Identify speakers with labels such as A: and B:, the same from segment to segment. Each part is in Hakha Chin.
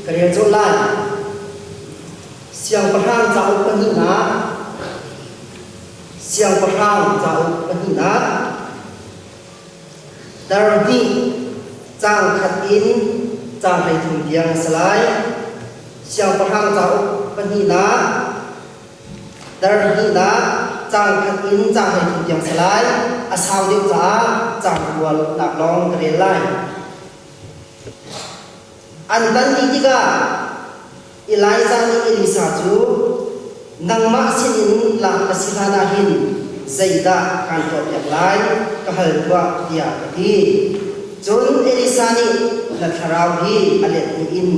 A: ka rel colh lai. Siangpahrang cauk pahnihnak Siangpahrang cauk pahnihnak Dar hnih caang khat in caang 13 tiang a si lai. Siangpahrang cauk pahnihnak Dar hnihnak caang khat in caang 13 tiang si lai. A sau deuh caah caang rual nak lawng ka rel lai. An tan dih tikah Elijah nih Elisa cu nangmah sinin lak ka si hlan ah hin zeidah kaan tuahpiak lai ka hal tuah tiah a ti. Cun Elisa nih na thlarau hi a let hnih in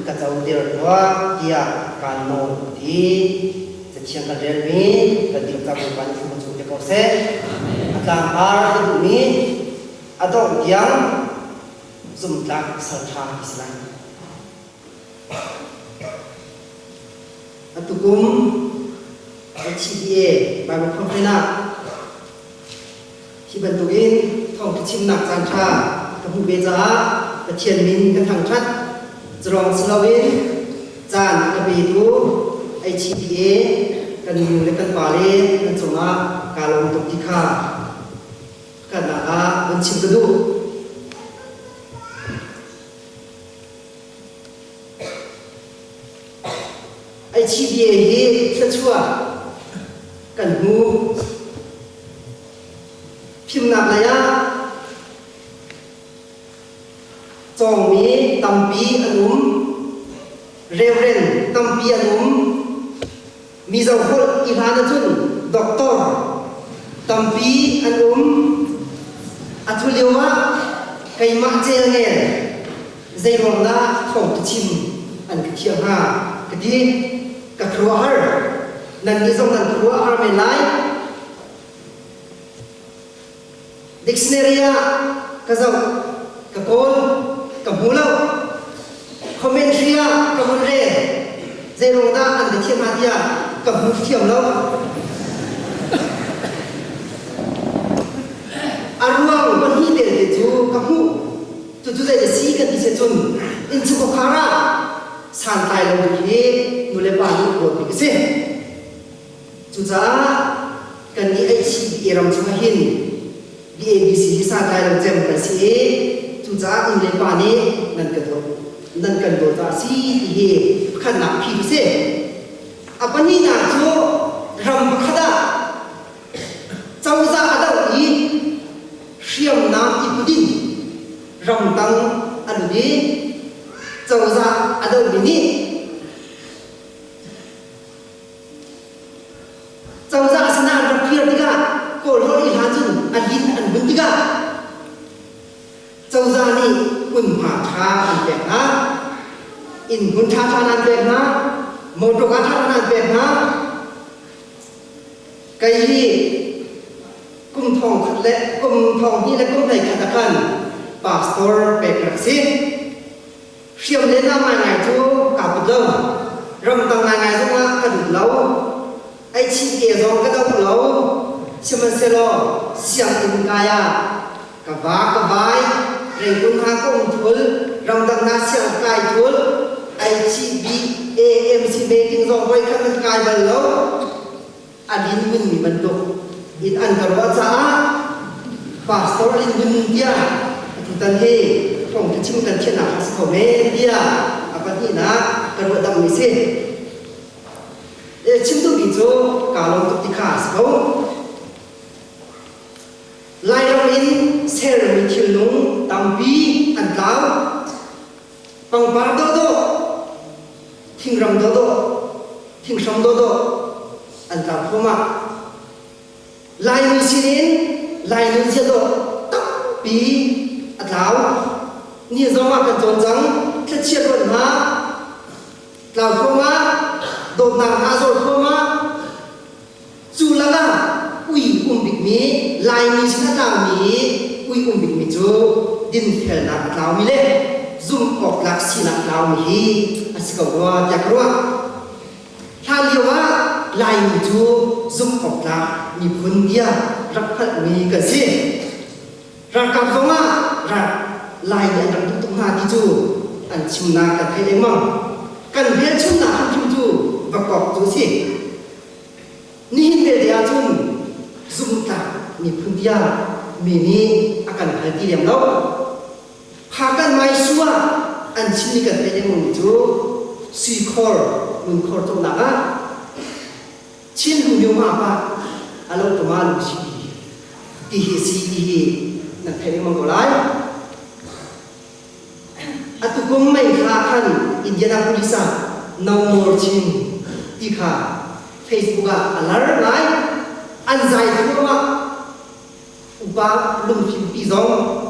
A: ka coter tuah tiah kaan nawl a ti. Cathiang kan relmi kan dircang Bawipa nih thlum chung te ko seh. A tlangpar ka duhmi a dongh tiang zumtlak salṭha ka si lai. Atukum HCDA Bible Conference ah hi bantukin thawngṭha chimnak caanṭha ka hmuh ve caah Pathian min ka thangṭhat. Cu lawng si loin caan a ka petu HCDA kan nu le kan pale nan cungah kaa lawm tuk ti kha pakhatnak ah vun chim ka duh. HCBA hi thluachuah kan hmu. Fimnak lei ah cawngmi tampi an um, reverend tampi an um, Mizo holh i hlan ahcun doctor tampi an um. Atu lio ah keimah celngel zeiruang dah thawngtha chim an ka thiah hnga ka ti. Ka khuaruahhar. Nannih zong nan khuaruahhar men lai. Dictionary ah ka zoh, ka kawl, ka hmu lo. Commentary ah ka vun rel. Zeiruang dah an ka thiam hnga tiah ka hmu thiam lo. A ruang pahnih belte cu ka hmuh. Cucu zei a si kan ti si cun innchungkhar ah santlai lo hi nulepa nih ruat bik a si. Cucaah kannih HCBA ram chungah hin BABC hi santlai lo cem kan si i cucaah nu le pa nih nan ka dawt nan kan dawt caah a si ti hi pakhatnak phi cu si. A pahnihnak cu ram pakhat ah cozah a doh i hriamnam i put in ramtang a lut i cozah a dohmi nih Cozah sinah an rak kir tikah Kawlholh i hlan cun a lin an hun tikah cozah nih hmunhma ṭha an pek hna, inn hmun ṭhaṭha an pek hna, mawṭawka ṭhaṭha an pek hna. Kei hi kum thong khat le kum thong hnih le kum 11 ah khan pastor pek ka rak si. Hriam le nam ngaingai cu kaa put lo. Ramtang ngaingai zongah ka lut lo. Eichih ke zong ka doh lo. Sihmanhsehlaw sianginn kai ah ka va ka vai, Rangoon ha ka um thul, ramdang na siang kai thul, eichih B AMC meeting zong voikhat nan kai bal lo. A lin vunmi bantuk in an ka ruah caah pastor lin vun tiah atutan hi thawngtha chim kan thiannak a si kho men tiah a pahnihnak ka ruah dammi si. Chim duhmi cu kaa lawm tuk ti kha a si ko. Lairam in sermi thilnung tampi an tlau. Pangpar dawhdawh, thingram dawhdawh, thinghram dawhdawh an tlau thluahmah. Laimi sinin Lai nunzia dawh tampi a tlau. Ni zong ah kan cawn cang. Thlachiat ruat hna, tlau thluahmah, dawtnak hna zor thluahmah. Cu lakah ui um bikmi Laimi sin a tlangmi ui um bikmi cu dinfelnak a tlaumi le zumh awktlak sinak a tlaumi hi a si ko rua tiah ka ruah. Hlan lio ah Laimi cu zumh awktlak miphun tiah rak hngalhmi kan si. Ralkap zongah rak Lai nih an rak duh tuk hna ti cu an chimnak kan theih lengmang. Kan velchumnak hrimhrim cu vakok cu a si. Nihin belte ahcun zumtlak miphun tiah mi nih a kan hal ti lem lo. Phakan Maisu ah an chimmi kan theih lengmangmi cu suikhor ngunkhor cawhnak ah Chin lu myo ma pa a lo tama lu si ti hi si ti hi nan theih lengmang ko lai. Atu kum mei thla khan Indianapolis ah No More Chin ti kha Facebook ah a lar ngai. An zai thluahmah. Upa lungfimpi zong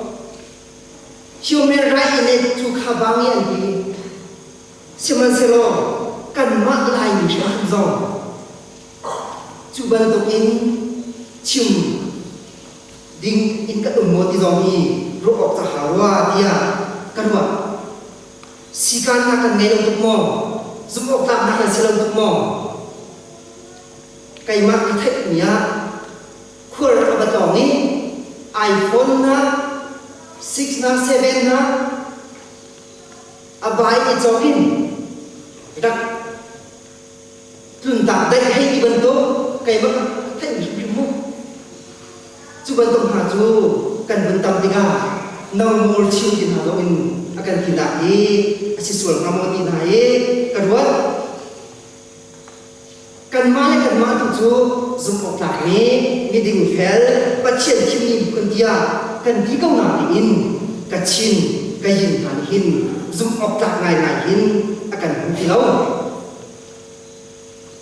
A: human right in cu kha bang i an ti. Sihmanhsehlaw kanmah Laimi hrimhrim zong cu bantukin chim ding in kan um maw ti zong hi ruah awk ca hau rua tiah ka ruah. Sikaan kan ngei lo tuk maw? Zumh awk tlaknak kan si lo tuk maw? Keimah ka theihmi ah khual a va tlawng i iPhone na 6 na 7 na a bai i cawk in rak tluntak daih hei ti bantuk keimah ka theih hrimhrim mu. Cu bantuk hna cu kan vun tam tikah no more chin ti hna zong in a kan tinak hi a si sual hnga maw ti hna hi ka ruat. Kanmah le kanmah tu cu zumhawktlak mi, miding fel, Pathian thimmi miphun tiah kan ti ko nain Kachin, Kayin hna nih hin zumhawktlak ngaingai hin a kan hmu ti lo.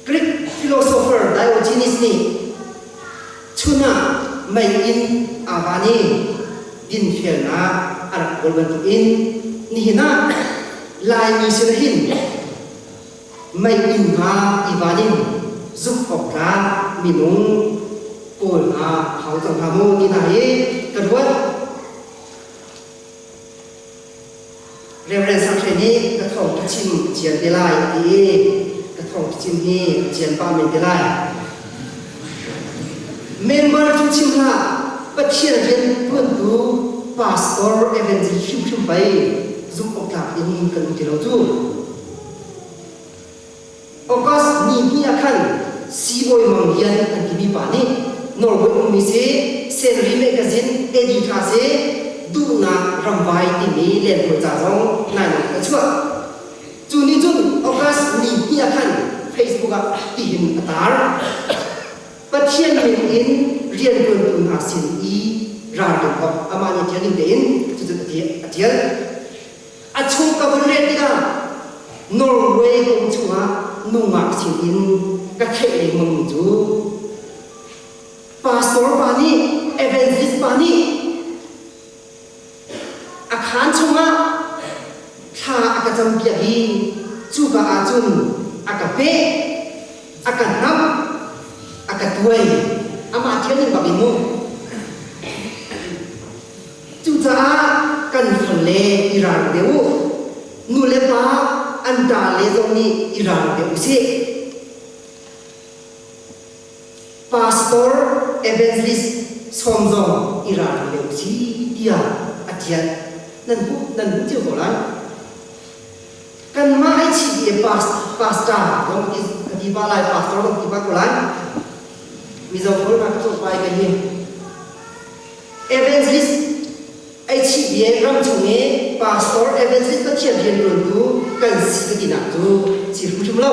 A: Greek philosopher Diogenes nih chun ah mei-inn aa van i dinfelnak a rak kawl bantukin nihin ah Laimi sin ah hin mei-inn hna i van in zumh awk tlak minung kawl hna hau cang hna maw ti hna hi ka ruat. Reverend Sang Hre nih ka thawng ka chim a cian te lai a ti i ka thawng ka chim hi a cian pah men te lai. Member cu chim hlah Pathian rian tuantu pastor evangelist hrimhrim pei zumh awk tlak in kan um ti lo cu. August ni hnih ah khan siibawi Mang Lian an timi pa nih Norway ummi si Senri Magazine editor si Duhnak Ramvai timi lenhloi ca zong nainong a chuah. Cu nih cun August ni hnih ah khan Facebook ah tihin a tar. Pathian min in riantuantu hna sin i ralrin awk amah nih ṭial ning tein cucu a ṭial. A chung ka vun rel tikah Norway kong chungah nungak sinin ka theih lengmangmi cu pastor pa nih evangelist pa nih a khaan chungah thla a ka campiak i cuka ahcun a ka peh a ka hnamh a ka tuai amah thial ning bak in mu Cucaah kan fale i ral deuh u. Nu le pa an ṭale zong nih i ral deuh usih. Pastor evangelist sawm zong i ral deuh usih tiah a ṭial. Nan hmuh nan hmuh cio ko lai. Kanmah ai chih i pastor zong ka ti pa lai, pastor zong ti pa ko lai. Mizo pawl hna ka cawh pa i ka hi. Evangelist ei chih bia ram chung i pastor evangelist Pathian rianṭuantu kan si ka tinak cu si hrimhrim lo.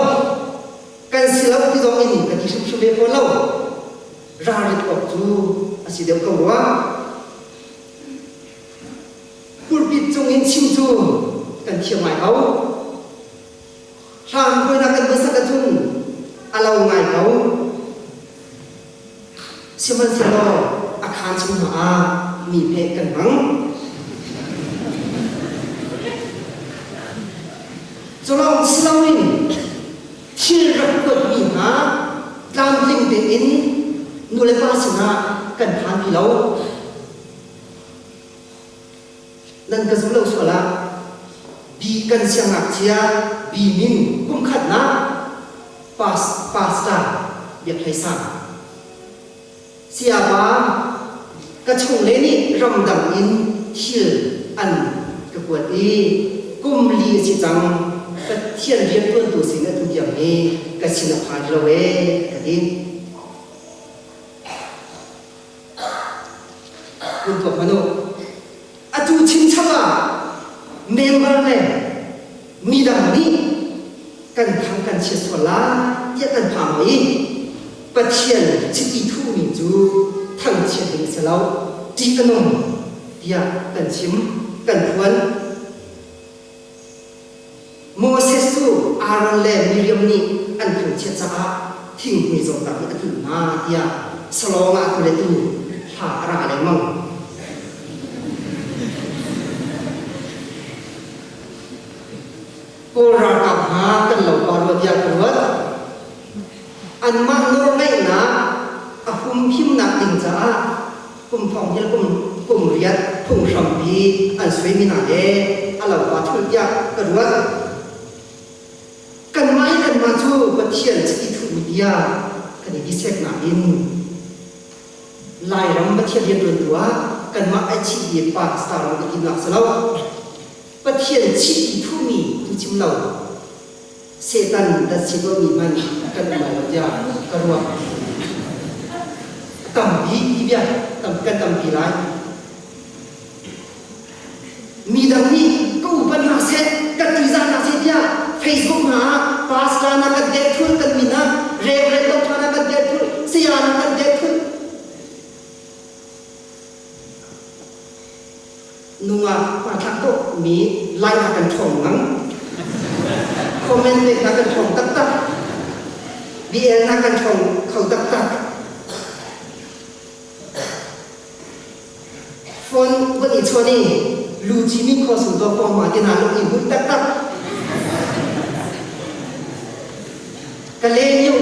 A: Kan si lo ti zong in ka ti hrimhrim ve fawn lo. Ralrin awk cu a si deuh ko rua. Pulpit cung in chim cu kan thiam ngai ko. Hlan hawinak kan va sak ahcun a lo ngai ko. Sihmanhsehlaw a khaan chung hna ah mi hmeh kan hmang. Culawng si loin thil rak kuatmi hna tlamtling tein nulepa sinah kan phan ti lo. Nan ka zum lo sual ah bi kan siangngakchia bi min kum khatnak pas pastor Biak Hlei Sang Sayapa ka chungle nih ramdang in thil an ka kuat i kum. Kum li a si cang, Pathian rianṭuantu sin atu tiang hi ka sin a phan lo ee, ka ti. Kun tuak hmanh u. Atu chinchap ah member le midang nih kan thang kan chiat sual lai tiah kan phang i Pathian chiti thuhmi cu thangchiat ding a si lo, ṭih a nung tiah kan chim, kan phuan. Moses cu Aaron le Miriam nih an thangchiat caah thinghmui zawtnak nih a tlunh hna tiah salawng ah atu le tu hla a ra lengmang. Kawl ralkap hna kan lo pa rua tiah ka ruat. Anmah nawlngeihnak a humhimnak ding caah kum thong hil kum kum riat phunghrampi an suaimi hna he a lo pa thulh tiah ka ruat. Kanmah i kanmah cu Pathian chiti thuhmi bia kan i biaseknak in Lairam Pathian rianṭuantu ah kanmah ai chih i pastor ram i timnak si lo. Pathian chiti thuhmi tu chim lo Satan dat si tuahmi hmanh kan um lai lo tiah ka ruah. A tampi ti bia tam kan tampi lai. Mi dang nih ka upat hna seh, ka ṭihzah hna seh tiah Facebook hna ah pastor na kan deh thul kan min ah, reverend doctor na kan deh thul, saya na kan deh thul. Nungak hmanthlak dawh mi lai a kan ṭhawng ngang. Comment pek na kan ṭhawng taktak. BL na kan ṭhawng kho taktak. Phone van i chawn i Luci min kho su dawh pawng ma ti na lung i hmuih taktak. Ka le nyu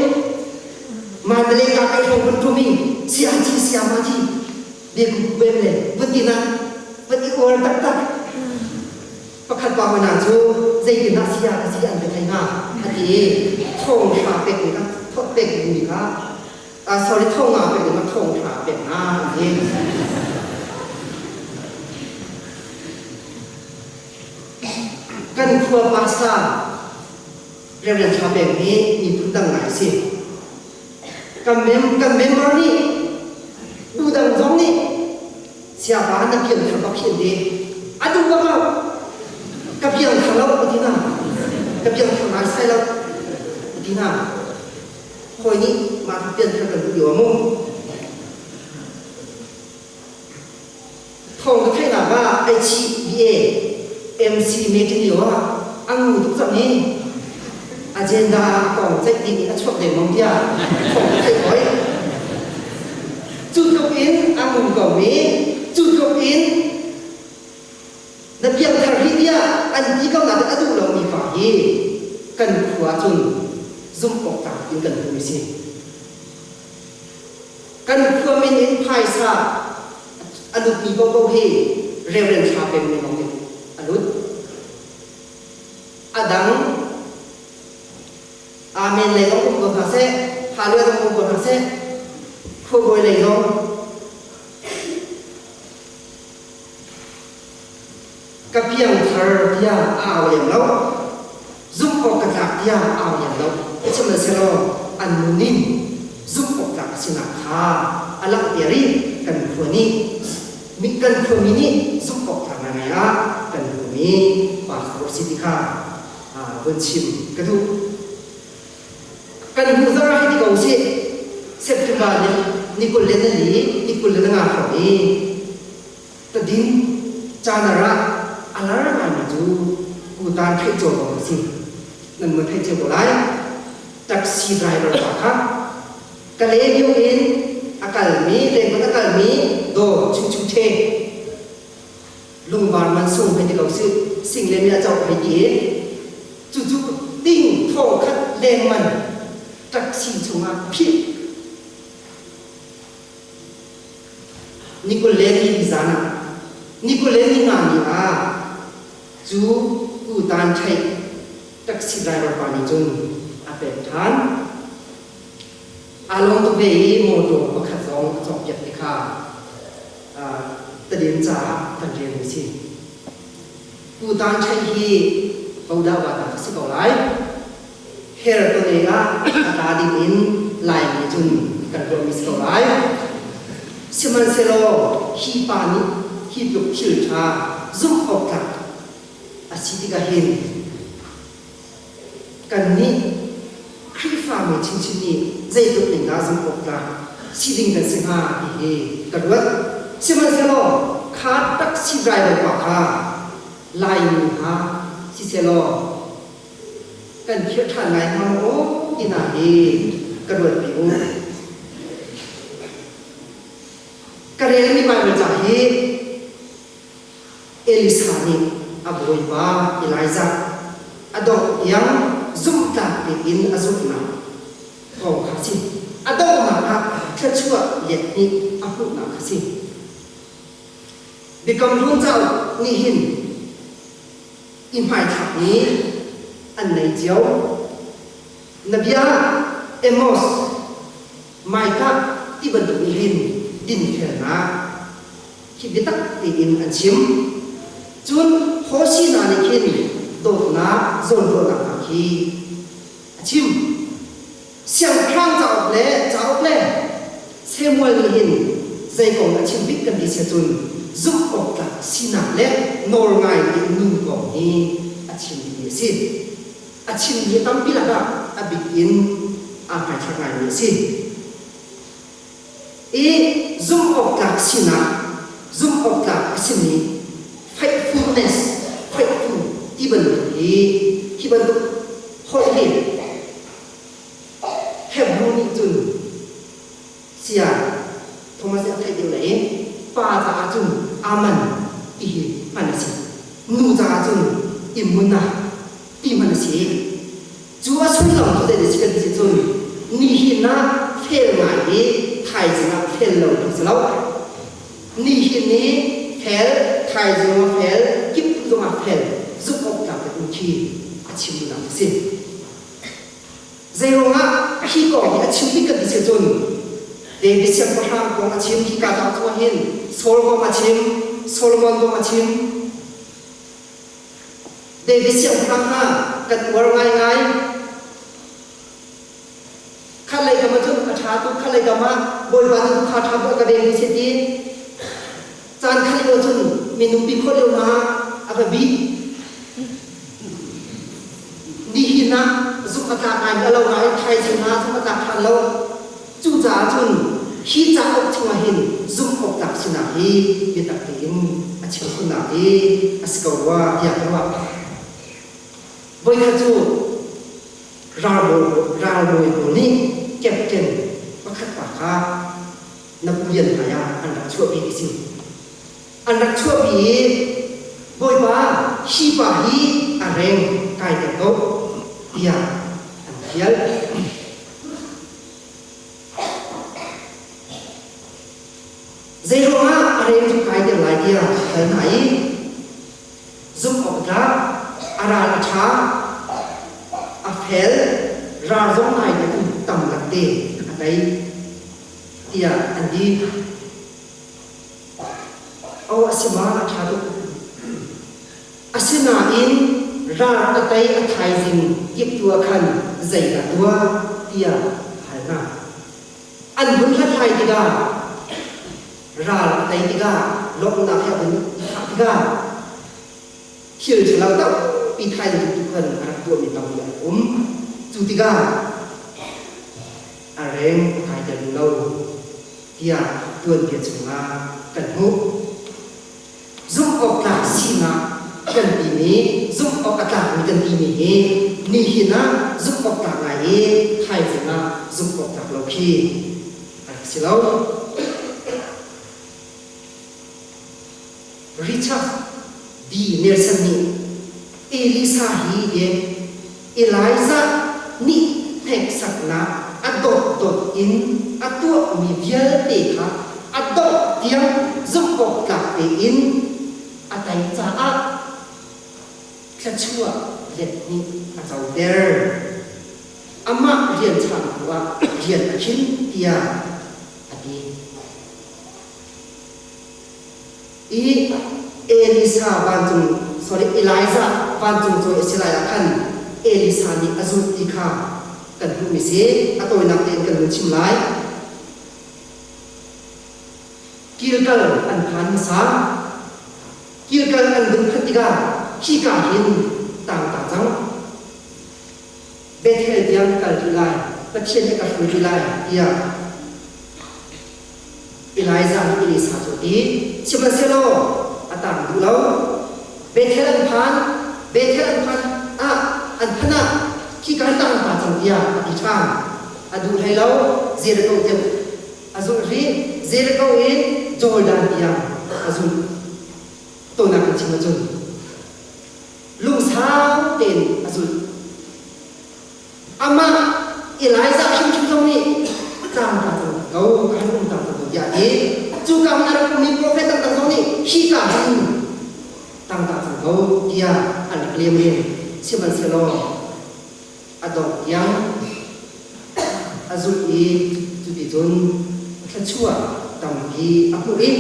A: Mandalay ka kai hrawng kun ṭum i sia ci sia ma ci biaku bem le vun ti na van i uar taktak. Pakhat pa hoi na cu zeitin dah sia ka si an ka thei hnga a ti i thong hra pek mi kha thot pek mi kha sorry thong nga pek ding thong hra pek hna an ti. Kan khua pastor Reverend Thla Peng hi miphun dang ngai a si. Kan mem kan member nih bu dang zong nih siapa na pian thar bak hi an ti. A duh bak lo. Ka piang thar lo a ti na. Ka piang thar nai sai lo a ti na. Hawi nih mah ka pian thar kan duh lio ah mu. Thawng ka theihnak ah HBA MC meeting lio ah a ngu tuk cang i agenda ah a kong ceih ding in a chuak dengmang tiah thawng ka theih hoi. Cu tluk in a ngu ko mi, cu tluk in na piangthar rih tiah an ti ko nain a duh lomi pa hi kan khua cun zumh awk tlak in kan hmuhmi si. Kan khua min in phaisa a lutmi paohpaoh hi Reverend Thla Peng nih lawng in a lut. A dang Amen lei zong um ko hna seh, Hallelujah zong um ko hna seh, khuabawi lei zong Ka piangthar tiah a au lem lo. Zumh awk ka tlak tiah a au lem lo. Sihmanhsehlaw an nun in zumh awk tlak a sinak kha a langhter i kan khua nih kan khuami nih zumh awk tlak ngaingai ah kan hmuhmi pastor a si ti kha vun chim ka duh. Kan hnu zarh ah hiti ko usih. September ni 24 ni 25 hrawng i Tadin canar ah a lar ngaimi cu Kutan theih caw kong a si. Nan mun theih cio ko lai. Taxi driver pa kha Kalaymyo in a kalmi, Legon a kalmi Daw Chu Chu The lungvar man sung hei ti ko si sing le mi a co hei ti i cucu ting thong khat leng man taxi chungah phih Ni 20 le ni zan ah ni 20 le ni nga ni ah cu Kutan theih taxi driver pa nih cun a pek ṭhan. Aa lawm tuk ve i mawṭaw pakhat zong a cawkpiak ti kha tadinca ah kan rel mi si. Pu Tan Ṭhen hi hodah wa dah a si ko lai? Her tone ah a tla ding in Laimi cun kan ruahmi si ko lai. Sihmanhsehlaw hi pa nih hi tluk thil ṭha zumh awk tlak a si tikah hin kannih Khrihfami chinchin nih zeitluk in dah zumh awk tlak si ding kan si hnga ti hi ka ruat. Sihmanhsehlaw kha taxi driver pa kha Laimi hna sisehlaw kan khirh ṭhan lai hnga maw ti hna hi ka ruat pi u. Ka relmi Baibal ca hi Elisa nih a bawipa Elijah a dongh tiang zumhtlak tein a zulhnak kong kha a si. A donghnak ah thluachuah let hnih a hmuhnak kha a si. Biakam Hlun cauk nih hin i hmaithlak mi an nei cio. Na bia Amos, Micah ti bantuk nih hin dinfelnak hi biatak tein an chim. Cun Hosea nih khin dawtnak zawnruahnak hna khi a chim. Siangpahrang cauk le cauk le Samuel nih hin zei kong a chim bik kan ti sia cun zumh awk tlak sinak le nawlngai tein nun kong hi a chimmi a si. A chimmi tampi lakah a bik in aa hmaithlak ngaimi a si. I zumh awk tlak sinak, zumh awk tlak a simi faithfulness, faithful ti bantuk hi hi bantuk holh hi Hebrew nih cun sia Thomas nih a theih deuh lai i pa caah cun aman ti hi hman a si. Nu caah cun immunah ti hman a si. Cu a sullam cu zei si kan ti cun nihin ah fel ngai i thaizing ah fel lo ti si lo. Nihin i fel, thaizing ah fel, kip zong ah fel, zumh awk tlak in khi a chimnak a si. Zeiruangah hi kong hi a chim bik kan ti si cun David siangpahrang kong a chim hi ka cauk chungah hin Saul kong a chim, Solomon kong a chim. David siangpahrang hna kan uar ngaingai. Khat lei kam ah cun a ṭha tuk, khat lei kam ah Bawipa cu kha ṭha tuk a ka veng ti ti. Caan khat lio cun minung pi khawh lio hna a va bih. Nihin ah zuk a tlak ngai a lo nain thaizing ah zuk a tlak ṭhan lo. Cucaah cun hi cauk chungah hin zumh awk tlak sinak hi biatak tein a chim khunnak hi a si ko rua tiah ka ruah. Voikhat cu ralbawi pawl nih captain pakhat pa kha Napoleon hmaiah an rak chuahpi ti si. An rak chuahpi i Bawipa hi pa hi a reng kaiter ko tiah an fial. Zeiruangah a reng cu kaiter lai tiah a hal hna i zumh awk tlak, a ral a ṭha, a fel, ral zong ngai te tam lakte a tei tiah an ti. Aw a si ma a ṭha tuk. Asinain ral a tei a thaizing kip tu ah khan zeidah tuah tiah a hal hna. An vun hlathlai tikah ral a tei tikah lawmhnak he a vun i thah tikah thil ṭhalo tampi thaizing tu khan a rak tuahmi tampi an um. Cu tikah a reng a kaiter duh lo tiah tuanbia chungah kan hmuh. Zumh awk tlak sinak kan timi, zumh awk a tlakmi kan timi hi nihin ah zumh awk tlak ngai i thaizing ah zumh awk tlak lo khi a rak si lo. Richard D. Nelson nih Elisa hi Elijah nih hneksaknak a dotdot in a tuahmi vialte kha a dongh tiang zumhawktlak tein a tei caah thluachuah let nih a coter. Amah rian changtu ah rian a khinh tiah a ti. I Elisa vancung sorry Elijah vancung cawi a si lai ah khan Elisa nih a zulh ti kha kan hmuhmi si. A tawinak tein kan vun chim lai. Gilgal an phan hmasa. Gilgal an vun phanh tikah hika hin tangta cang. Bethel tiang ka kal rih lai, Pathian nih a ka hruai rih lai tiah Elijah nih Elisa cu a ti. Sihmanhsehlaw a tang duh lo. Bethel an phan, Bethel an phan ah an phanh ah khika hin tang ta cang tiah a ti ṭhan. A duh hlei lo, Jericho tiang a zulh rih. Jericho in Jordan tiang a zulh. Tonak in chim ahcun lungsau tein a zulh. Amah Elijah hrimhrim zong nih tlang ta cang ko, ka han um ta cang ko tiah a ti. Cuka hmun a rak ummi profet dangdang zong nih hika hin tang ta cang ko tiah an rak lem len. Sihmanhsehlaw a dongh tiang a zulh i cuticun thluachuah tampi a hmuh i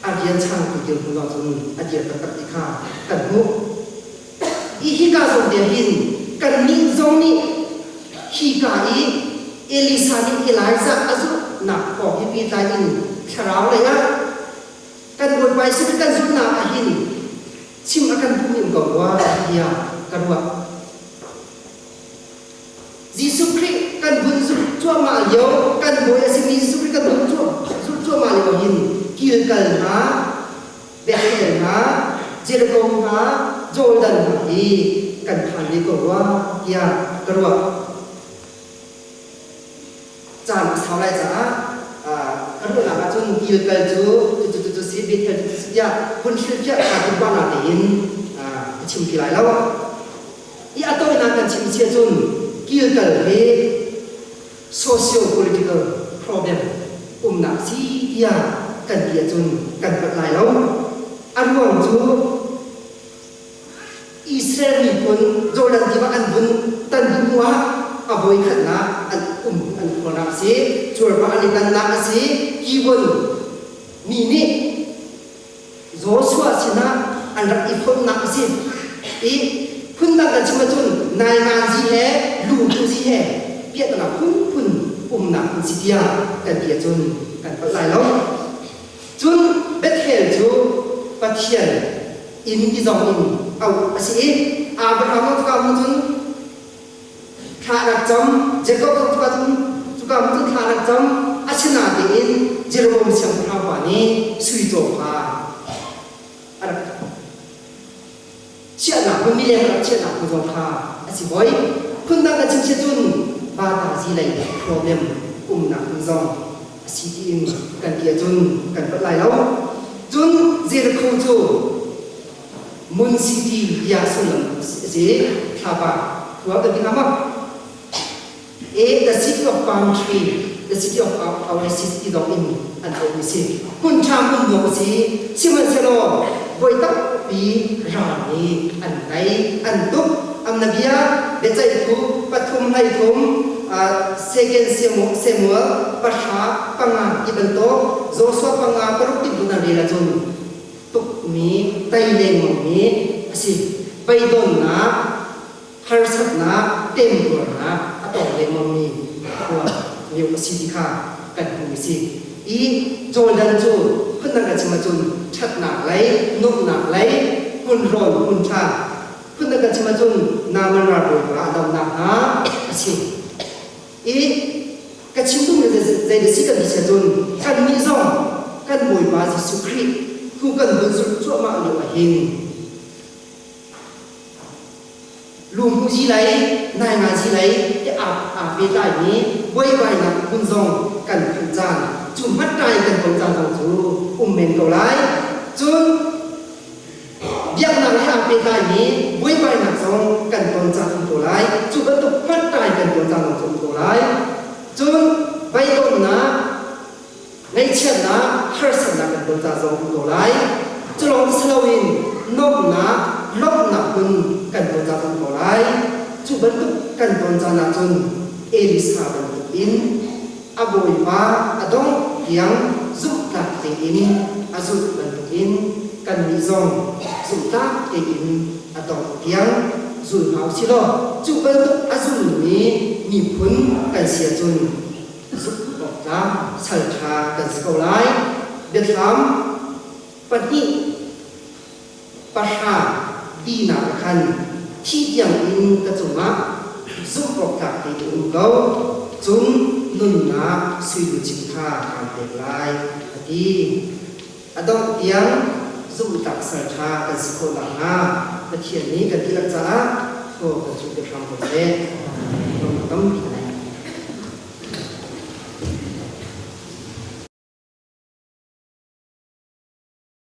A: a rian changtu dirhmun ahcun a dir taktak ti kha kan hmuh. I hika zawn te hin kannih zong nih hika i Elisa nih Elijah a zulhnak kong he pehtlai in thlarau lei ah kan Bawipa Jesuh Khrih kan zulhnak ah hin chim a kan duhmi um ko rua tiah ka ruah. Jesuh Khrih kan vun zulh cuahmah lio, kan Bawi a simi Jesuh Khrih kan vun zulh cuahmah lio hin Gilgal hna, Bethel hna, Jericho hna, Jordan hna hi kan phan ve ko rua tiah ka ruah. Caan a sau lai caah ka ruahnak ahcun Gilgal cu cucu cucu si, Bethel cu cucu si tiah hun hrilhfiah kaa timh pah natein ka chim ti lai lo. I a tawinak kan chim si ahcun Gilgal hi socio-political problem umnak si tiah kan ti ahcun kan palh lai lo. A ruang cu Israel miphun Jordan tiva an vun tan dih hnu ah a voikhatnak an um an khuarnak a si. Cuarpar an i tannak a si. Gibeon mi nih Joshua sinah an rak i fonhnak a si i phundang kan chim ahcun nainganzi he luhmuhzi he piahtana phunphun umnak an si tiah kan ti ahcun kan palh lai lo. Cun Bethel cu Pathian inn ti zong in auh a si i Abraham cuka hmun cun thla a rak cam, Jakob zong cuka cun cuka hmun cun thla a rak cam. Asinain Jeroboam siangpahrang pa nih sui cawfa a rak chiahnak hmun mileng a rak chiahnak hmun zong kha a si hoi. Phundang kan chim si cun bata zi lei problem umnak hmun zong a si tiin kan ti ahcun kan palh lai lo. Cun Jericho cu Moon City tiah sullam a si. Thlapa khua kan ti hnga maw? A the city of palm tree, the city of oasis ti zong in an auhmi si. Hmun ṭha hmun nuam a si. Sihmanhsehlaw voi tampi ral nih an tei, an tuk. Amnabia biaceihtu pathum hleithum Second Samuel pahra panga ti bantuk Joshua panga paruk ti hmun an rel ahcun tukmi, tei lengmangmi a si. Beidonnak, harsatnak, temtuarnak a tong lengmangmi khua lio a si ti kha kan hmuh a si. I Jordan cu phundang kan chim ahcun ṭhatnak lei, nuamhnak lei, hmunrawn hmun ṭha, phundang kan chim ahcun Naaman ralbawi pa a damnak hna a si. I ka chim duhmi zei dah si kan ti si ahcun kannih zong kan Bawipa Jesuh Khrih hnu kan vun zulh cuahmah lio ahhin luhmuhzi lei naingazi lei ti aa pehtlaimi buaibainak hmun zong kan phanh caan cu hmatṭai kan ton caan zong cu um men ko lai. Cun biaknak he aa pehtlaimi buaibainak zong kan ton caan um ko lai. Cu bantuk hmatṭai kan ton caan zong cu um ko lai. Cun beidonnak, ngaihchiatnak, harsatnak kan ton caan zong um ko lai. Cu lawng si loin nuamhnak, lawmhnak hmun kan ton caan um ko lai. Cu bantuk kan ton caan ahcun Elisa bantuk in a bawipa a dongh tiang zumhtlak tein a zulh bantukin. kannih zong zumhtlak tein a dongh tiang zul hna usih law cu bantuk a zulmi miphun kan si ahcun zumh awk tlak sal ṭha kan si ko lai. Biathlam pahnih pahra tinak ah khan thi tiangin ka cungah zumh awk tlak tein um ko, cun nunnak suiluchin kha kaan pek lai, a ti. A dongh tiang zumhtlak sal ṭha kan si khawh nakhnga Pathian nih kan dihlak caah thaw kan chuah hram ko seh. Lawmhnak tampi ka nei.